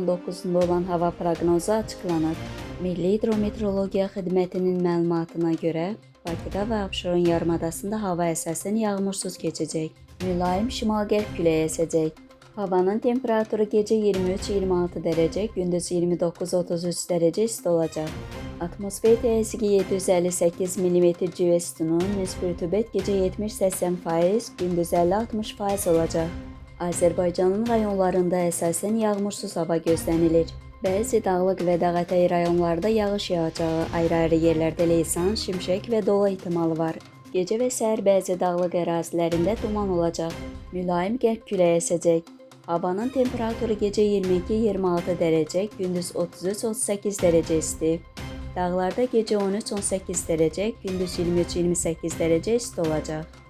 19-unda olan hava proqnozu açıqlanıb. Milli Hidrometeorologiya Xidmətinin məlumatına görə Bakıda və Abşeron yarımadasında hava əsasən yağmursuz keçəcək. Mülayim şimal-qərb küləyi əsəcək. Havanın temperaturu gecə 23-26 dərəcə, gündüz 29-33 dərəcə isti olacaq. Atmosfer təzyiqi 758 mm civə sütunu, nisbi rütubət gecə 70-80%, gündüz 50-60% olacaq. Azərbaycanın rayonlarında əsasən yağmursuz hava gözlənilir. Bəzi dağlıq və dağətəyi rayonlarda yağış yağacağı, ayrı-ayrı yerlərdə leysan, şimşək və dolu ehtimalı var. Gecə və səhər bəzi dağlıq ərazilərində duman olacaq. Mülayim qərb küləyi əsəcək. Havanın temperaturu gecə 22-26 dərəcə, gündüz 33-38 dərəcə isti. Dağlarda gecə 13-18 dərəcə, gündüz 23-28 dərəcə isti olacaq.